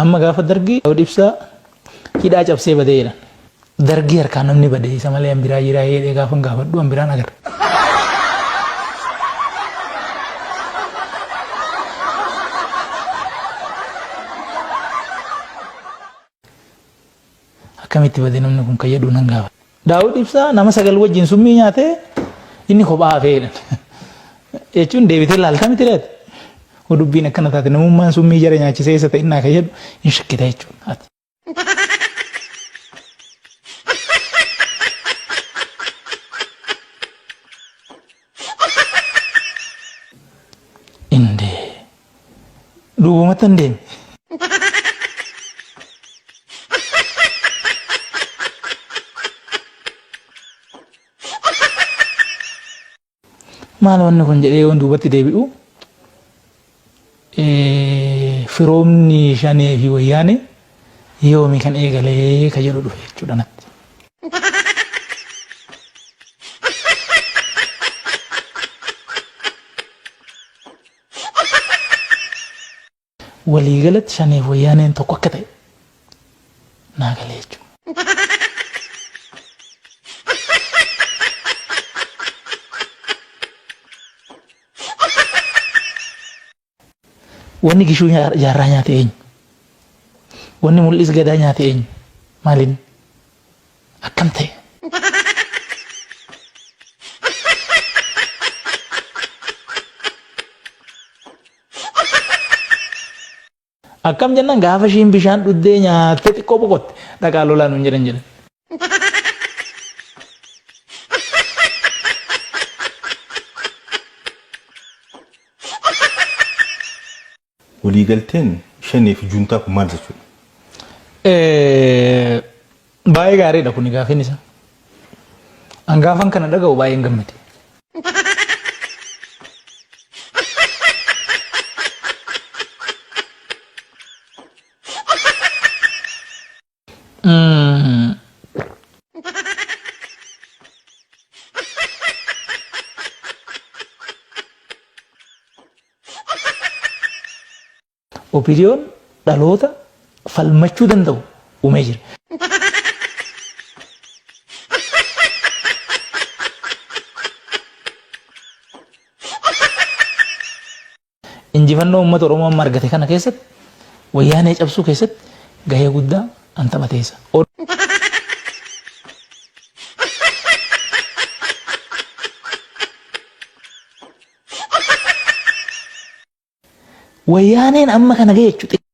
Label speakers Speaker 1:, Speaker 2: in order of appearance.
Speaker 1: Amma gaafa dargii Daawud Ibsaa hidhaa cabsee badee jedhan. Dargii harkaa namni bade isa malee an biraa jiraa jedhee gaafan gaafadhu an biraan agarre. Akkamitti bade namni kun kan jedhu nan gaafadha. Daawud Ibsaa nama 9 wajjin summii nyaatee inni kophaa hafee jedhan. Jechuun deebitee laaltaa miti laata? Hoo dubbiin akkana taate namummaan summii jara nyaachisee isa ta'innaa kan jedhu hin shakkita jechuudha. Indee duubumatti hin deeme. Maal wanni kun jedhee yoon duubatti deebi'u firoomni shanee fi wayyaanee yoomi kan eegalee ka jedhu dhufe jechuudha natti. Waliigalatti shaneef wayyaaneen tokko akka ta'e naa galee jechuudha. Wanni gishuu jaarraa nyaate eenyu? Wanni mul'is gadaa nyaate eenyu? Maaliin? Akkam ta'e? Akkam jennaan gaafa ishiin bishaan dhuddee nyaattee xiqqoo boqotte dhaqaa lolaa nuun jedhan jedhan.
Speaker 2: Waliigalteen Shanee fi Juuntaa kun maal jechuudha?
Speaker 1: Baay'ee gaariidha kuni gaafiin isaa. An gaafan kana dhaga'u baay'een gammade. OPDOn dhaloota falmachuu danda'u uumee jira. Injifannoo uummata Oromoo amma argate kana keessatti wayyaanee cabsuu keessatti gahee guddaa an taphate isa. Wayyaaneen amma kana gahe jechuudha.